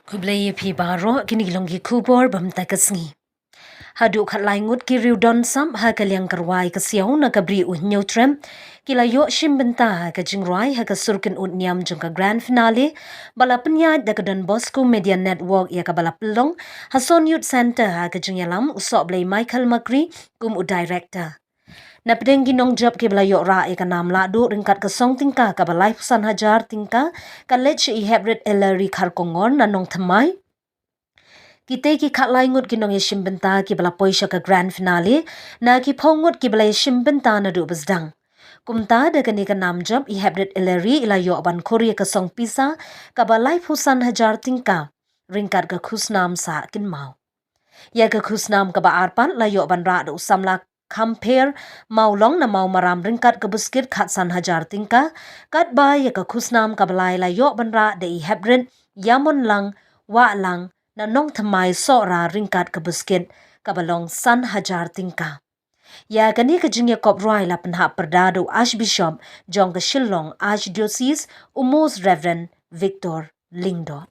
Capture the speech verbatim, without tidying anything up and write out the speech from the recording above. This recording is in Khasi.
Khublei ïa phi baroh, kine ki long ki khubor ba mynta ka sngi. Haduh khatlai ngut ki riewdon sap ha ka liang ka rwai ka siaw na ka Bri u Hynñiewtrep ki la ïoh shim bynta ha ka jingrwai ha ka sur kynhun niam jong ka Grand Finale ba la pynïaid da ka Don Bosco Media Network ïa kaba la pynlong ha Son Youth Centre ha ka jingïalam u Sohblei Michael Makri kum u Director. Na pdeng ki nongjop kiba la ïoh rah ïa ka nam lahduh ryngkat ka song tyngka kaba laiphew san hajar tyngka, ka leit sha i Heprit Hillary Kharkongor na Nongthymmai. Kitei ki khatlai ngut ki nongïashim bynta kiba la poi sha ka Grand Finale, na ki phew ngut kiba la ïashim bynta naduh ba sdang. Kumta da kane ka nam jop i Heprit Hillary i la ïoh ban khur ïa ka song pisa kaba laiphew san hajar tyngka ryngkat ka khusnam sah kynmaw. Ïa ka khusnam kaba ar pat la ïoh ban rah da u samla Khampher Mawlong na Mawmaram ryngkat ka buskit khatsan hajar tyngka, katba ïa ka khusnam kaba lai la ïoh ban rah da i Heprit Ïamonlang Wahlang na Nongthymmai Sohra ryngkat ka buskit kaba long san hajar tyngka. Ïa kane ka jingïakop rwai la pynhap pyrda da u Archbishop jong ka Shillong Archdiocese, u Most Reverend Victor Lyngdoh.